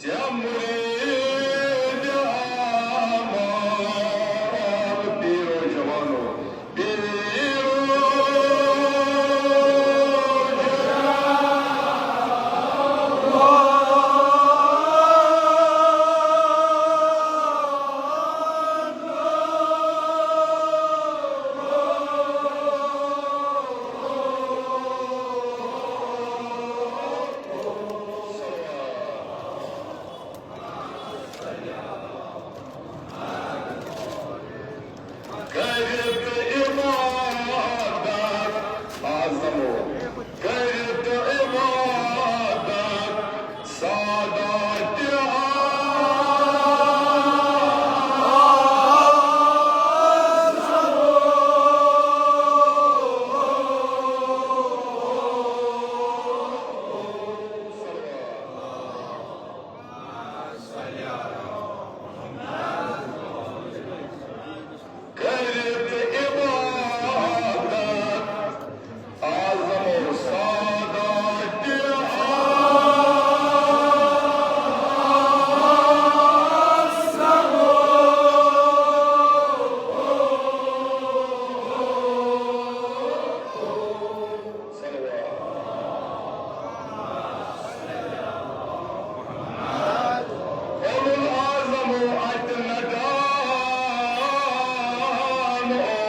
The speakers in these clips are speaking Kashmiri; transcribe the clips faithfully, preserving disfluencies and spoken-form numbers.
یا مرید اعمال، پیرو جوانو، پیرو کٔرِتھ عبادت اعظمو، کٔرِتھ عبادت سادات اعظمو۔ کٔرِتھ عبادت اعظم و سادات اعظم۔ صلوات۔ اولو الاعظم اتہِ نٹان اولو۔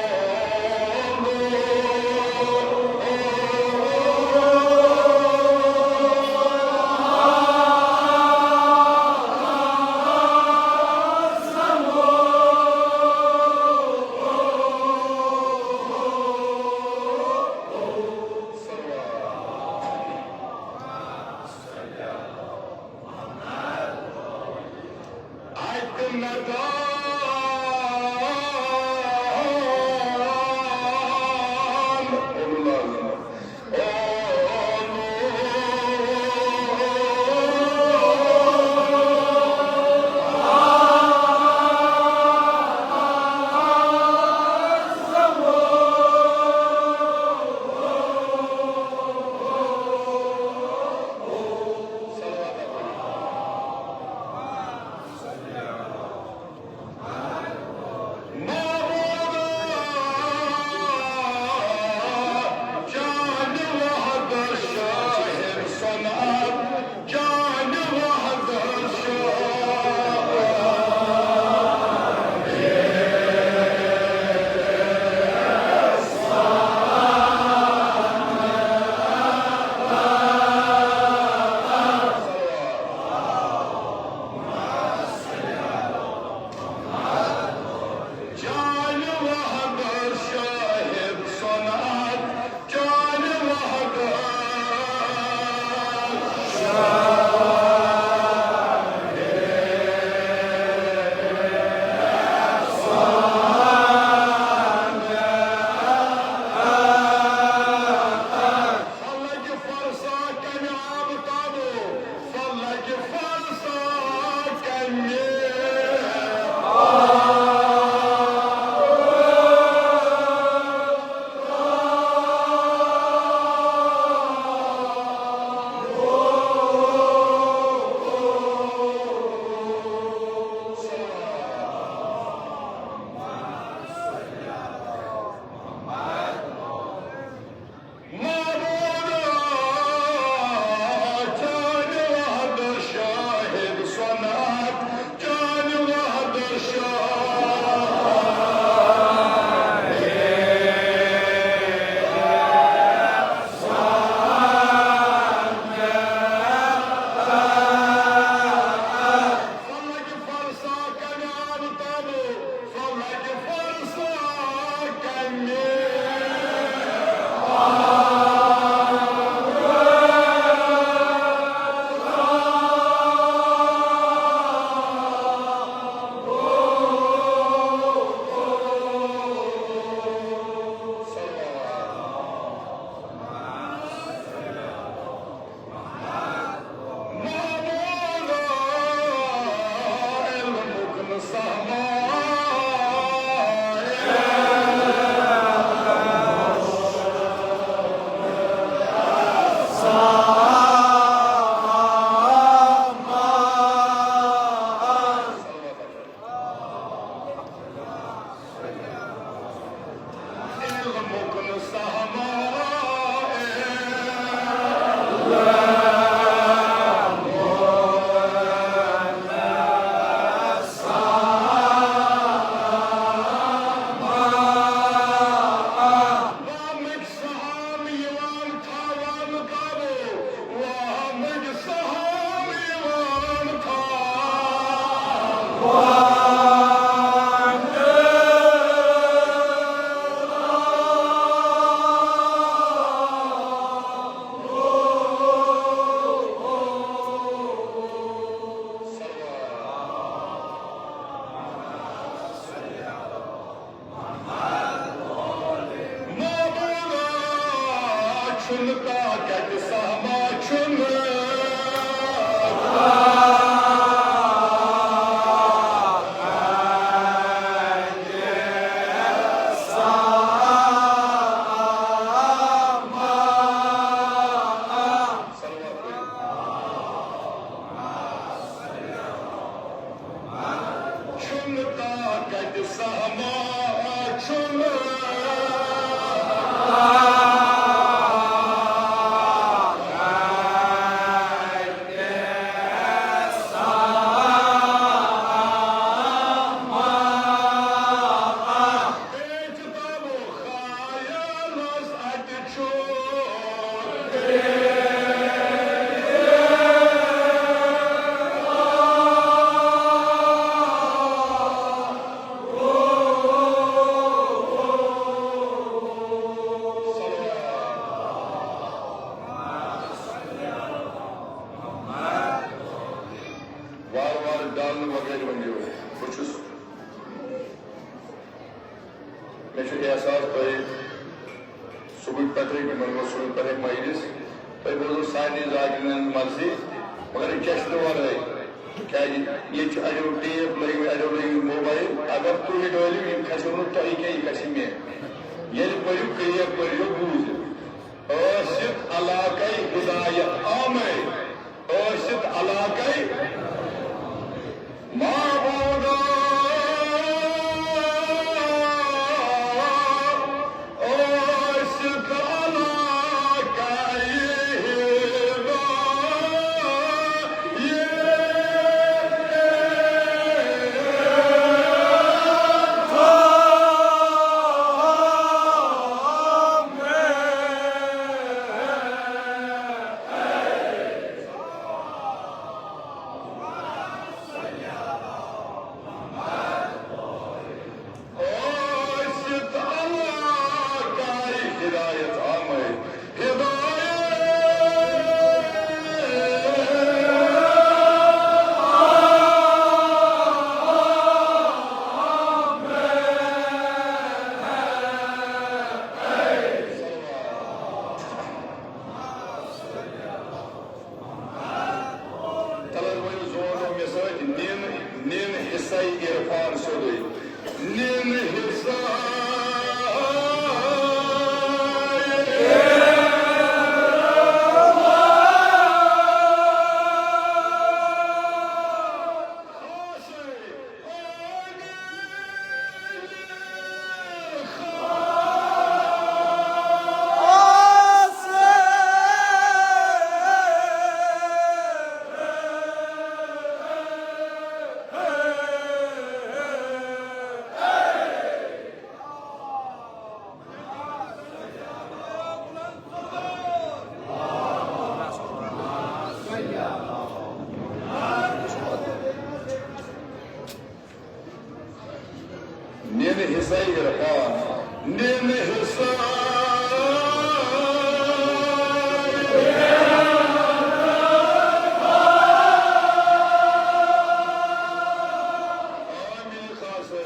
وغٲرٕ ؤنِو۔ بہٕ چھُس، مےٚ چھُ احساس تۄہہِ صُبحٕکۍ پٮ۪ٹھٕے، یِمن منٛز صُبحٕکۍ پٮ۪ٹھٕے مجلس، تۄہہِ بوزو سارنٕے ذاکرِنَن ہٕنٛز مرضی، مگر یہِ چشمہٕ ورٲے، کیٛازِ ییٚتہِ چھِ اَڑیو ٹیپ لٲگمٕتۍ، اَڑیو لٲگمٕتۍ موبایل، اگر تُہۍ ڈٲلِو، یِم کھسیو نہٕ تۄہہِ کینٛہہ، یہِ کھسہِ مےٚ۔ ییٚلہِ پٔرِو، کرٛیک پٔرِو بوٗزِتھ۔ ٲسِتھ علاقے ہدایت آمے، ٲسِتھ علاقے معبودا، ٲسِتھ علاقے ہدایت آمے۔ ٲسِتھ علاقے ہدایت آمے، ہدایت۔ تَلہٕ حظ ؤنِو زور زور مےٚ سۭتۍ، نِن، نِن حصے عرفان سیوٚدُے۔ نِن حصے نِن حصے عرفان، نِن حصے۔ آمین خاصے۔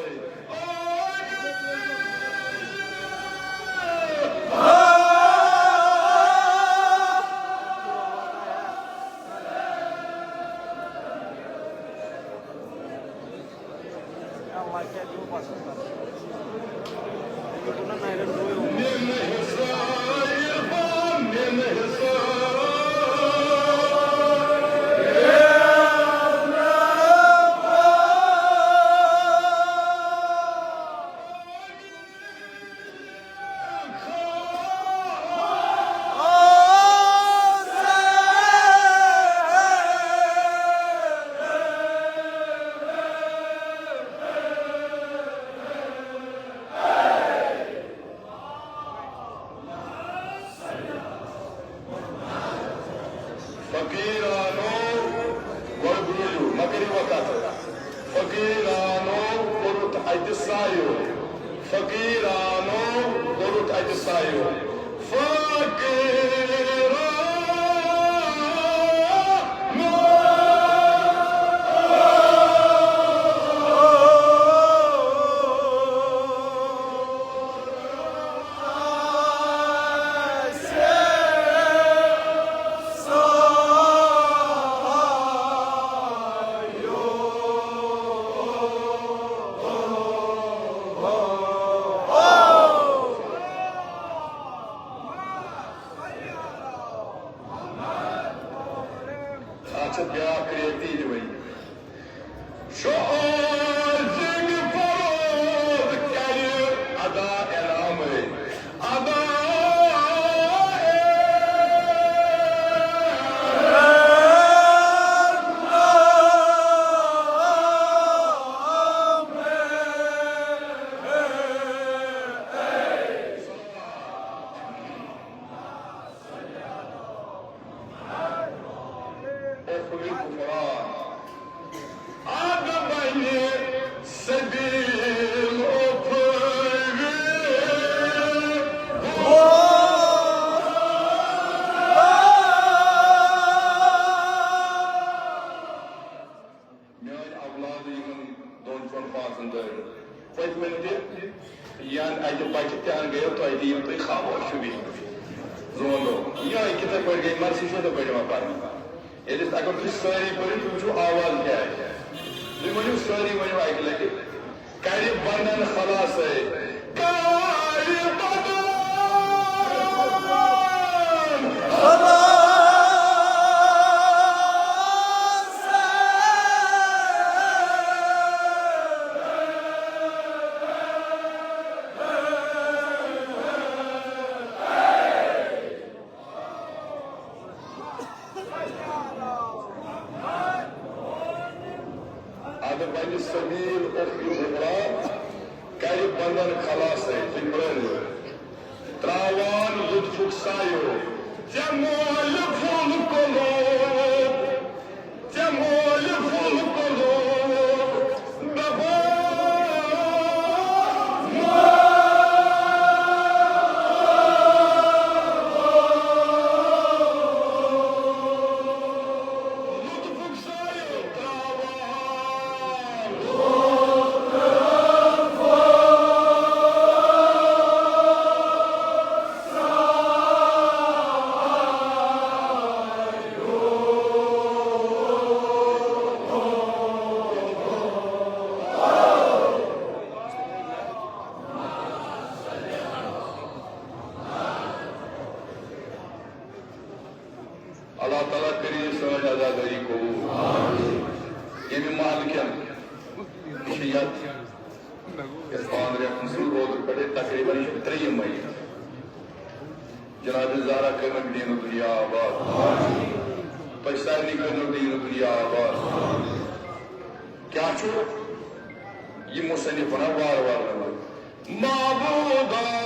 فقیرانو، گۄڈٕ بوٗزِو، مہ کٔرِو وقت۔ فقیرانو کوٚرُتھ اَتہِ سایو، فقیرانو کوٚرُتھ اَتہِ سایو۔ فقیرانو۔ اَتھ چھِ بیٛاکھ کرٛیکھ تہِ یِوان۔ شعار زِنٛدٕ فروغ کَرِ ادا اعلامے۔ ادا اعلامے۔ اوٚفُل غفران۔ اَدٕ بَنہِ سبیل اوٚفُل۔ میٛٲنۍ اولاد۔ یِم تُہۍ خاموش چھِو بِہِتھ۔ زون دۄہ۔ یِہوٚے کِتھَے پٲٹھۍ گٔے مرثی چھِ یِتھَے پٲٹھۍ یِوان پَرنہٕ۔ ییٚلہِ أسۍ، اگر تُہۍ سٲری پٔرِو، تُہۍ وٕچھِو آواز کیٛاہ آسہِ۔ تُہۍ ؤنِو سٲری، ؤنِو اَکہِ لَٹہِ۔ کَرِ بَنٛدَن خلاصَے۔ کَرِ بَنٛدَن خلاصَے۔ اَدٕ بَنہِ سبیٖل اُخرى، کَرِ بَنٛدَن خلاصَے، تُہۍ پرٛٲرِو۔ ترٛاوان لطفُک سایو، ژےٚ مولہِ پھوٚل کۄلوپ، ژےٚ مولہِ پھوٚل کۄلوپ، دَپان لطفُک سایو ترٛاوان۔ اللہ تعالیٰ کٔرِو یہِ سٲنۍ عزادٲری قبوٗل۔ ییٚمہِ محلہٕ کٮ۪ن، یہِ چھِ یَتھ، یَتھ پانٛژھ رٮ۪تھ منٛز روزُن پٮ۪ٹھٕ تقریٖباً یہِ چھُ ترٛیٚیِم مٔہیٖنہٕ۔ جناب زہرا کٔرِنَکھ دیٖن و دُنیا آباد۔ تۄہہِ سارنٕے کٔرِنَکھ دیٖن و دُنیا آباد۔ کیٛاہ چھُ یہِ مُصنِف وَنان وارٕ وارٕ وَنان؟ معبودا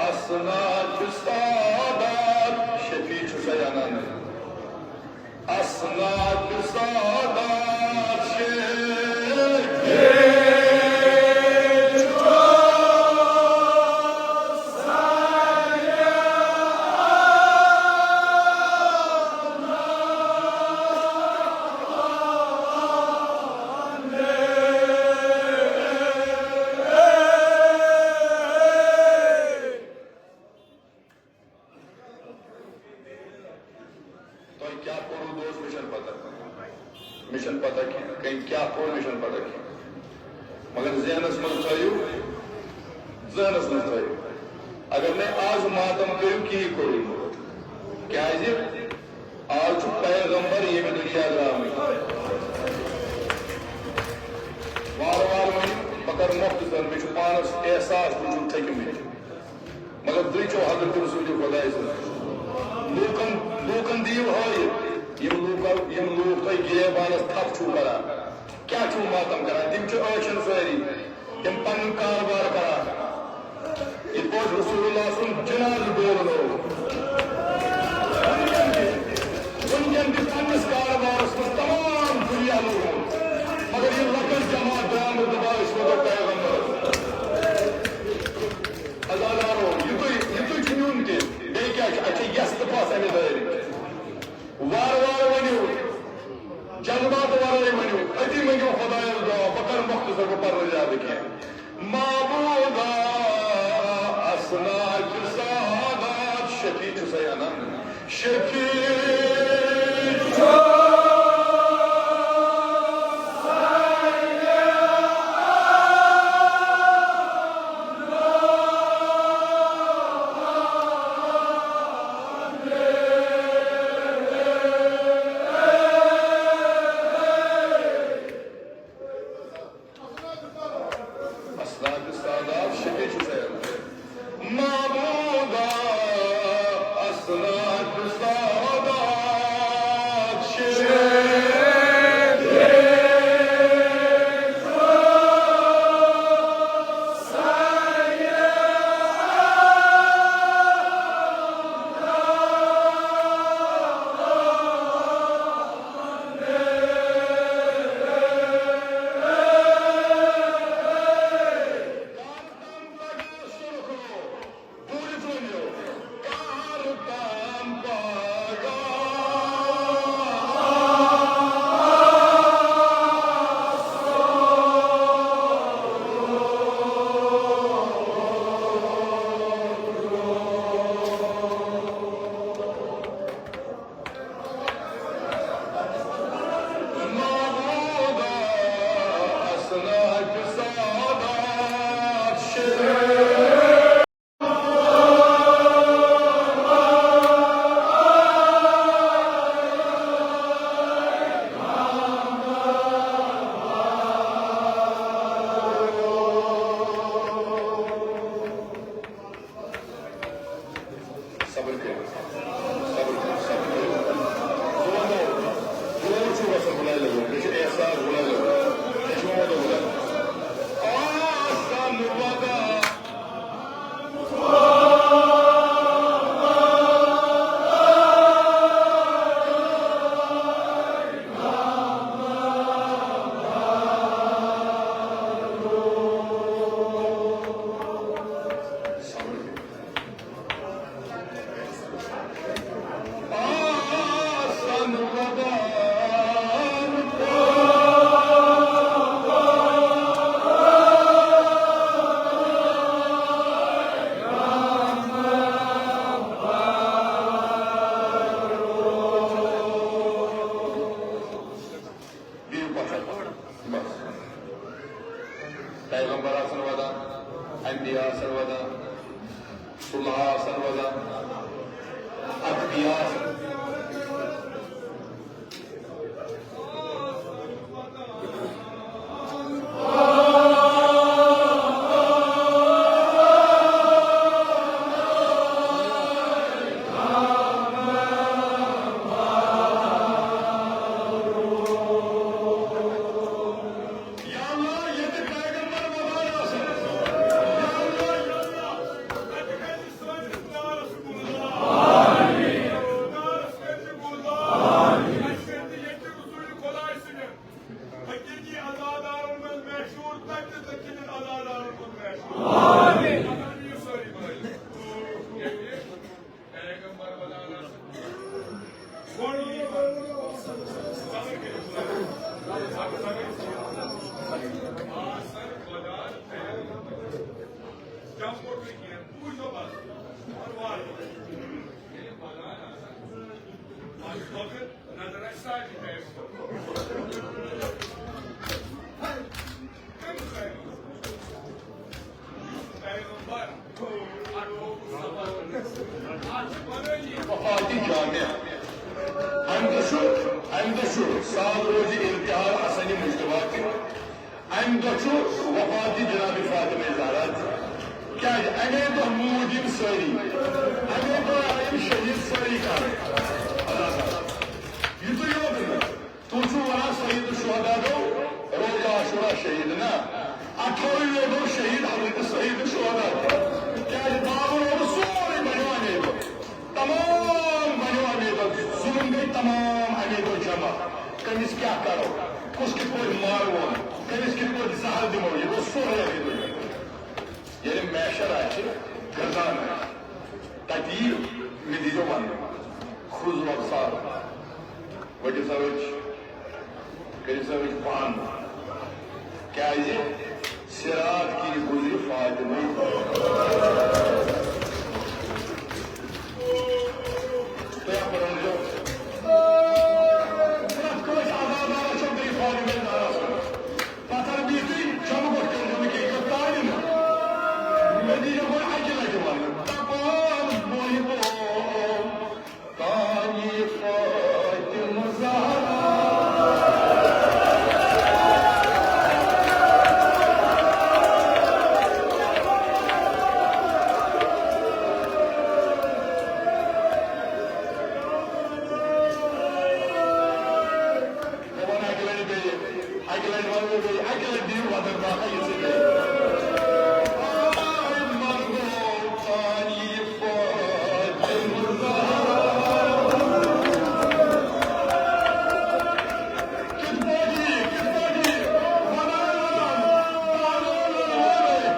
اصناف سادات، شفیع چھُ سا اَنان؟ اصناف سادات شفیع۔ تۄہہِ کیٛاہ پوٚرُو دۄہس، مےٚ چھَنہٕ پتہ۔ مےٚ چھَنہٕ پتہ کینٛہہ، کٔمۍ کیٛاہ پوٚر، مےٚ چھَنہٕ پتہ کینٛہہ۔ مگر ذہنس منٛز تھٲیِو، ذہنس منٛز تھٲیِو، اگر نے آز ماتم کٔرِو، کِہیٖنۍ کوٚرُے نہٕ۔ کیٛازِ؟ آز چھُ پیغمبر ییٚمہِ دُنیا درٛامٕتۍ۔ وارٕ وارٕ ؤنِو، بہٕ کرٕ مۄختصر، مےٚ چھُ پانس احساس، بہٕ چھُس تھٔکمٕتۍ۔ مگر تُہۍ چھِو حضرت رسول خداے سٕنٛز۔ لوٗکن، لوٗکن دِیِو ہٲیِتھ، یِم لوٗکن، یِم لوٗکھ تۄہہِ گریبانس تھپھ چھِو کران۔ کیٛاہ چھِو ماتم کران؟ تِم چھِ ٲشن سٲری، تِم پنُن کاربار کران۔ یِتھ پٲٹھۍ رسول اللہ سُنٛد جنازٕ ڈولنوو۔ وٕنکٮ۪ن تہِ، وٕنکٮ۪ن تہِ پننِس کاربارس منٛز تمام دُنیا لوٚگمُت۔ مگر یہِ لۄکٕٹ جماعت درٛامٕژ دَپان أسۍ واتو پیغمبرس۔ عزادارو، یِتُے، یِتُے چھُ نیُن تہِ۔ بیٚیہِ کیٛاہ چھُ؟ اَتہِ چھِ یَس تہٕ پَس اَمہِ دٲرِتھ۔ وارٕ وارٕ ؤنِو، جذبات ورٲے ؤنِو، أتی مٔنٛگِو خۄدایَس دُعا۔ بہٕ کَرٕ مۄختصر، بہٕ پَرٕ نہٕ زیادٕ کینٛہہ۔ معبودا اصناف سادات، شفیع چھُ سا اَنان؟ شفیع چھُ۔ اصناف سادات شفیع چھُ سا اَنان؟ معبودا اصناف سادات۔ وفات جامع۔ امہِ دۄہ چھُ، امہِ دۄہ چھُ سال روزِ ارتحال حسن مجتبیٰ تہِ۔ امہِ دۄہ چھُ وفات جناب فاطمہ زہرا تہِ۔ کیازِ؟ امے دۄہ موٗد یِم سٲری، امے دۄہ آیہِ یِم شہیٖد سٲری کرنہٕ۔ اللہ تعالیٰ۔ یِتُے یوت نہٕ۔ تُہۍ چھِو وَنان سید الشہداء گوٚو روزِ عاشورا شہیٖد، نہ، اَٹھووُہ گوٚو شہیٖد حضرت سید الشہداء۔ کیٛازِ بابر اوس سورُے بَنیو اَمے دۄہ، تمام بَنیو اَمے دۄہ، ظُلم گٔے تمام اَمے دۄہ جمع۔ کٔمِس کیٛاہ کَرو، کُس کِتھ پٲٹھۍ ماروون، کٔمِس کِتھ پٲٹھۍ زَہر دِمو، یہِ گوٚو سورُے اَمے دۄہ۔ ییٚلہِ محشر آسہِ، گردان آسہِ، تَتہِ یی مےٚ دیٖزیو وَننہٕ۔ خُذوا الأبصار۔ ؤٹِو سا أچھ، کٔرِو سا أچھ بنٛد۔ کیٛازِ؟ صراط کِنۍ گُزرِ فاطمہ۔ تُہۍ اَپٲرۍ أنۍزیو۔ پرٛٮ۪تھ کٲنٛسہِ عذاب دارَس چھو بیٚیہِ فاطمہ زہرا سُنٛد۔ پتھر بِہتٕے چمہٕ گۄڈٕ کٔرۍزیو نہٕ کینٛہہ، یوٚت تانۍ نہٕ مےٚ دیٖزیو گۄڈٕ اَکہِ لَٹہِ وَننہٕ۔ تَپان بۄنہِ بۄن تانی فاطمہ زہرا۔ بہٕ وَنہٕ اَکہِ لَٹہِ بیٚیہِ، اَکہِ لَٹہِ وَنہٕ بہٕ بیٚیہِ، اَکہِ لَٹہِ دِیِو وَدَن باقٕے یِژھٕے بیٚیہِ۔ آے مرگو تانی فاطمہ زہرا۔ کِتھ پٲٹھۍ یی؟ کِتھ پٲٹھۍ یی؟ وَنان، وَنان، پہلوان، پہلوان۔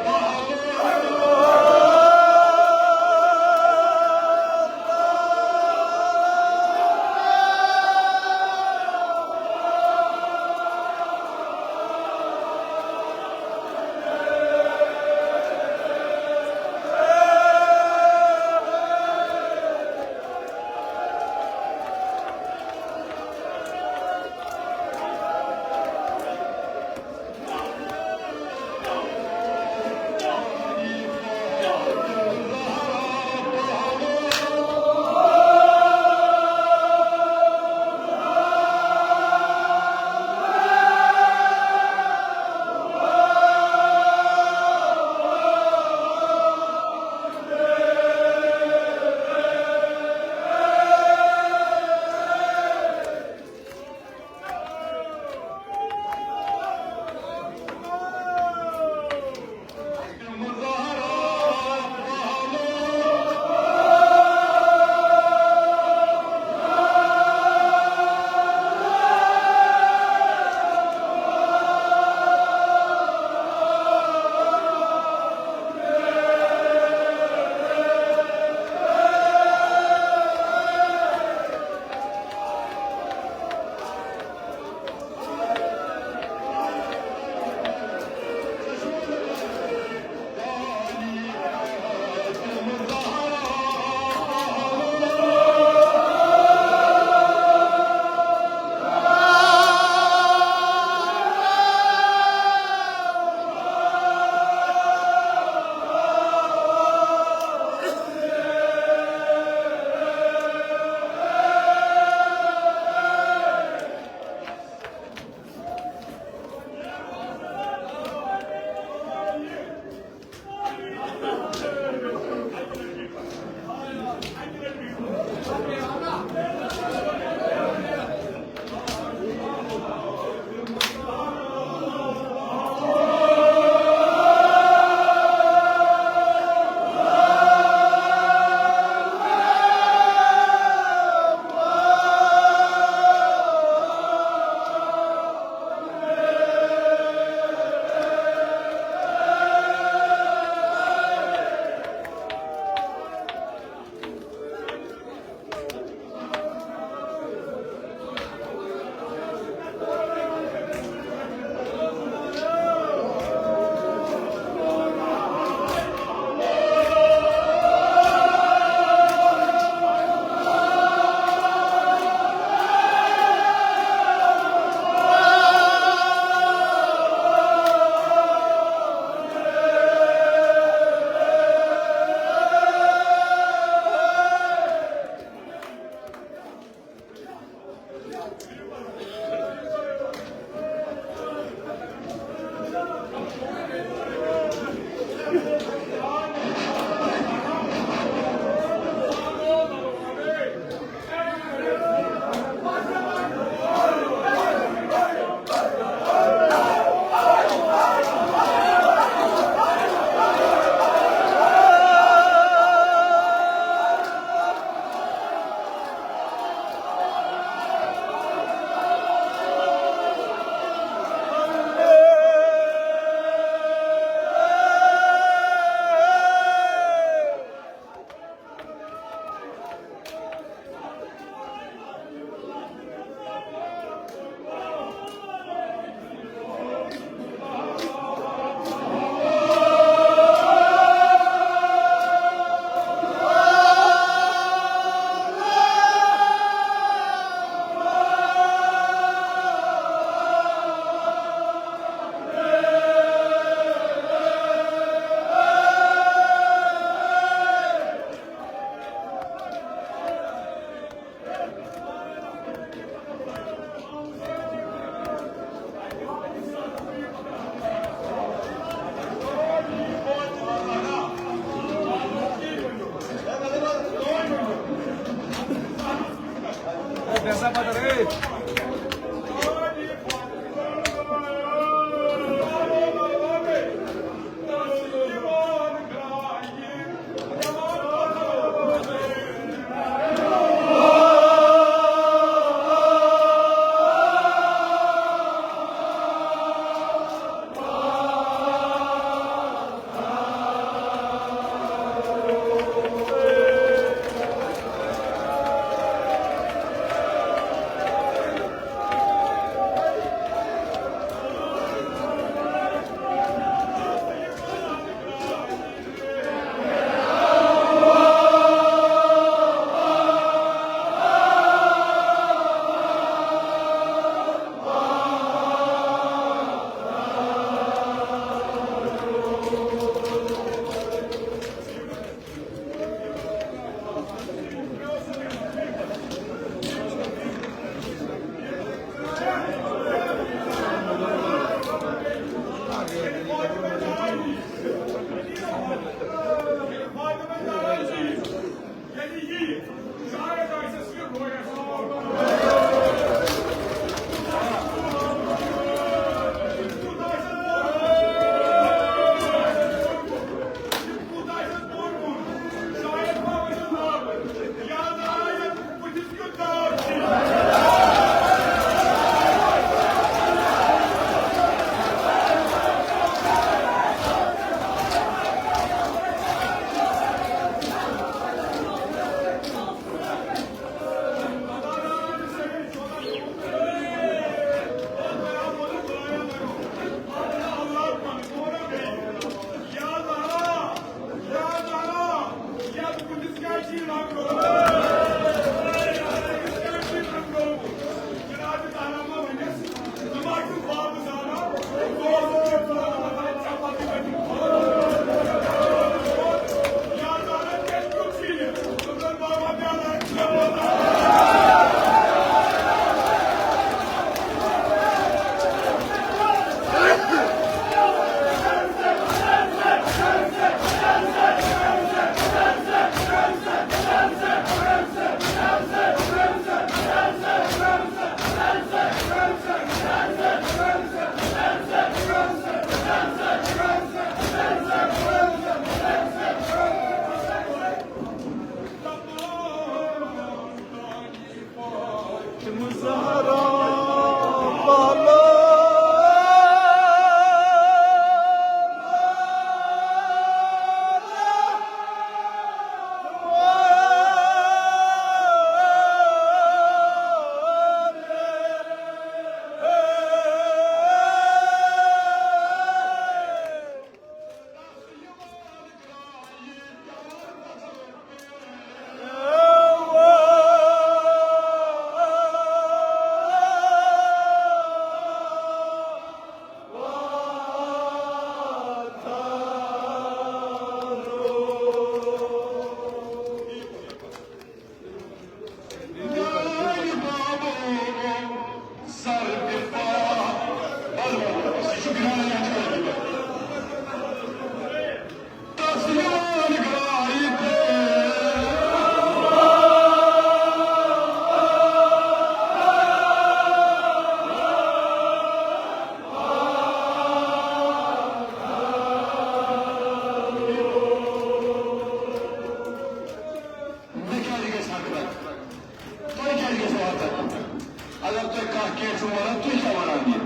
اگر تۄہہِ کانٛہہ کینٛہہ چھُو وَنان، تُہۍ کیٛاہ وَنان یہِ؟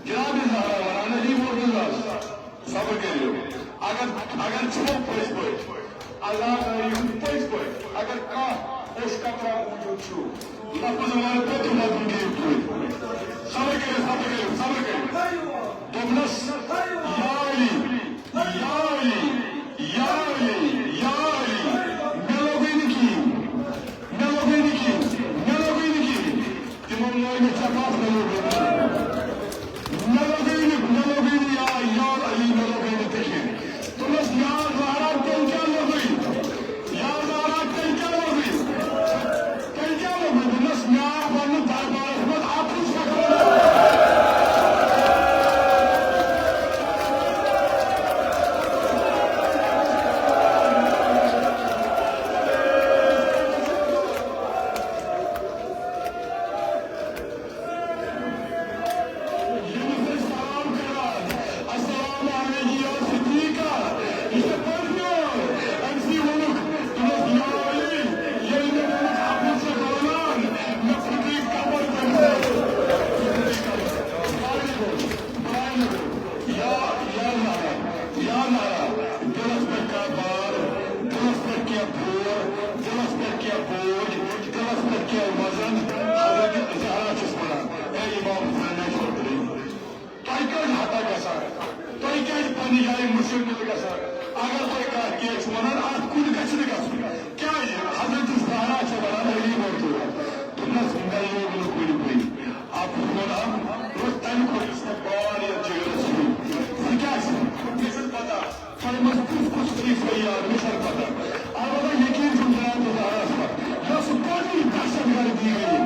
جناب زہرا وَنان، علی مرتضیٰ، صبر کٔرِو۔ اگر، اگر چھُو پٔزۍ پٲٹھۍ، اللہ تعالیٰ یہِ چھُ پٔزۍ پٲٹھۍ، اگر کانٛہہ اوٚش قطرہ موٗجوٗد چھُ، لفظ وَنہٕ تہٕ تِم لفظ دِیِو تُہۍ۔ صبر کٔرِو، صبر کٔرِو، صبر کٔرِو۔ دوٚپنَس، یا علی، یا علی، یا علی، یا علی، مےٚ لوٚگُے نہٕ کِہیٖنۍ، مےٚ لوٚگُے نہٕ کِہیٖنۍ، مےٚ لوٚگُے نہٕ کِہیٖنۍ۔ تِمو لٲگۍ مےٚ چپاتھ، مےٚ لوٚگُے نہٕ کِہیٖنۍ۔ مےٚ لوٚگُے نہٕ، مےٚ لوٚگُے نہٕ یا، یا علی، مےٚ لوٚگُے نہٕ کِہیٖنۍ۔ دوٚپمَس، یا زہرا، تیٚلہِ کیٛاہ لوٚگُے؟ یا زہرا، تیٚلہِ کیٛاہ لوٚگُے؟ تیٚلہِ کیٛاہ لوٚگُے؟ دوٚپمَس، مےٚ آو پنٛنِس دربارَس منٛز اَتھٕ چھَکھ وَنان۔ ییٚمِس أسۍ سلام کران، السلام علیکم یا صدیقہ، یہِ چھےٚ پٔزۍ یور۔ أمۍ سٕے ووٚنُکھ، دوٚپُس، یا علی، ییٚلہِ مےٚ ووٚنُکھ، اَپُز چھےٚ وَنان، مےٚ پھُٹرے کمر تٔمۍ سٕنٛز۔ پھُٹرے کمر۔ بہٕ آیہِ نہٕ گوٚو، بہٕ آیہِ نہٕ گوٚو۔ یا، یا نارا، یا نارا، دِلس پٮ۪ٹھ کانٛہہ بار، دِلس پٮ۪ٹھ کینٛہہ بور، دِلس پٮ۪ٹھ کینٛہہ بوج، دِلس پٮ۪ٹھ کینٛہہ وزن، حضرت زہرا چھُس وَنان، اے امام حسین، مےٚ چھُ پھُٹرے۔ تۄہہِ کیٛازِ ہتا گژھان؟ تۄہہِ کیٛازِ پننہِ جایہِ مُشکِل گژھان؟ اگر تۄہہِ کانٛہہ کینٛہہ چھُ وَنان، اَتھ کُن گژھِ نہٕ گژھُن۔ کیٛازِ؟ حضرت زہرا چھےٚ وَنان، علی مرتضیٰ، دوٚپنَس، مےٚ لوگ نہٕ کُنہِ کُنہِ۔ اَتھ ووٚن أمۍ، دوٚپُن، تَمہِ کھۄتہٕ یُس مےٚ بار یَتھ جِگرَس چھُ، سُہ کیٛاہ چھُ؟ مےٚ چھُنہٕ پَتہ۔ تۄہہِ منٛز کُس کُس چیٖز چھُ یاد؟ مےٚ چھَنہٕ پَتہ۔ البتہ یقیٖن چھُم جناب زہراہَس پٮ۪ٹھ، یۄس گۄڈٕنِچ دہشت گردی گٔیے،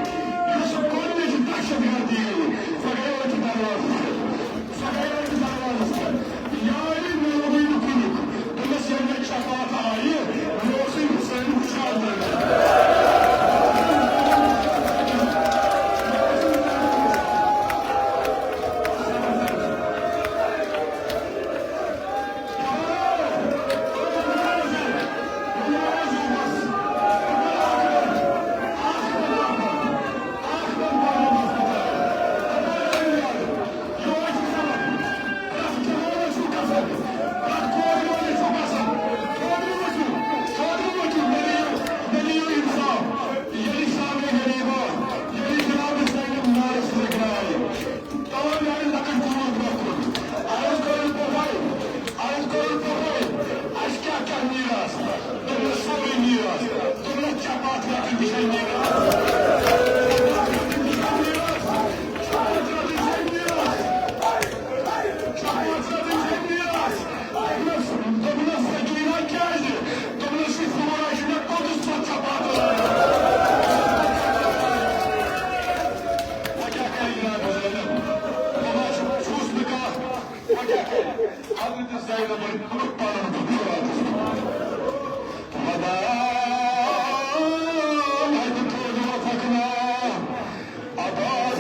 یۄس گۄڈٕنِچ دہشت گردی گٔیے، سۄ گٔیے أتھۍ دروازَس پٮ۪ٹھ۔ سۄ گٔیے أتھۍ دروازَس پٮ۪ٹھ۔ یارِ مےٚ لوٚگُے نہٕ کُنیُک۔ دوٚپمَس، ییٚلہِ مےٚ چپاتھ آیہِ، مےٚ اوسُے حُسین وٕچھان تَمہِ ساتہٕ۔ تَوَے میٛانہِ لۄکٕٹۍ کوٗر برٛونٛہہ کُن۔ عرض کٔرٕن پوٚپھے، عرض کٔرٕن پوٚپھے، اَسہِ کیٛاہ کیٛاہ میٖراث؟ دوٚپنَس، سورُے میٖراث۔ دوٚپنَس، چپاتھ رَٹٕنۍ تہِ چھَنہٕ میٖراث۔ چپاتھ رَٹٕنۍ تہِ چھَنہٕ میٖراث۔ چپاتھ رَٹٕنۍ چھَنہٕ میٖراث۔ چپاتھ رَٹٕنۍ چھَنہٕ میٖراث۔ دوٚپنَس، دوٚپنَس، سکیٖنہ کیٛازِ؟ دوٚپنَس، یہِ سورُے چھُ مےٚ پوٚتُس پَتہٕ چپاتھ رَٹٕنۍ۔ وۄنۍ کیٛاہ کَرِ جناب زینب؟ وۄنۍ ما چھُ، چھُس نہٕ کانٛہہ۔ وۄنۍ کیٛاہ کَرِ؟ حضرت زینبن تُل پَنُن بُتھ راتَس۔ وَدان اَتہِ تھوٚد وَفَقنا عباس۔